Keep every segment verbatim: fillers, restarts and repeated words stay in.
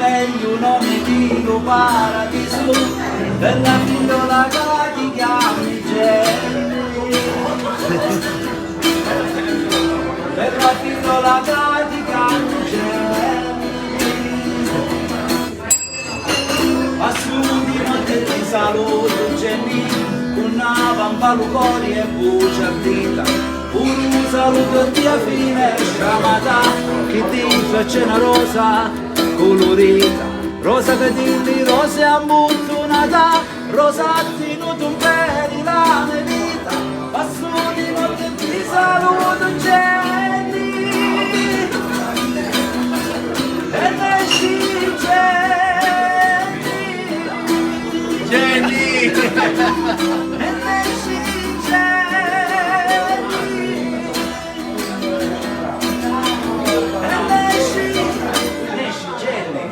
Megliu nomi di lu paradisu, bella figliola ca ti chiami Jenny. Bella figliola ca ti chiami Jenny. Passu di notti e ti salutu Jenny, cu na vampa lu cori e vuci ardita, puru un salutu e ti a fine sciamata, chi dintra c'è na rosa culurita, rosa ca di li rosi ammuttunata, rosa ha tinutu mperi la me vita, passu di notti e ti salutu Jenny. E nesci Jenny. Jenny. E nesci Jenny. E nesci. Nesci Jenny.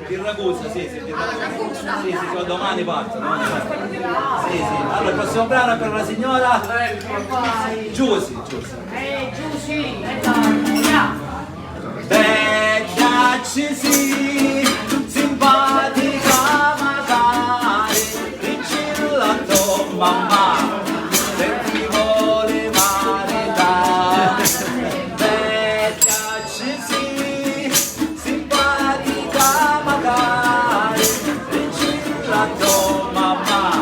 Di Ragusa, sì, sì, di Ragusa. Sì, sì, sì, domani parto, domani parto. Sì, sì. Allora, il prossimo brano è per la signora Giusy, Giusy. Eh, Giusy, eh, dai, via. Bedda ci si, simpatica macari, dicilla a to mammà, se ti voli marità. Bedda ci si, simpatica macari, dicilla a to mammà.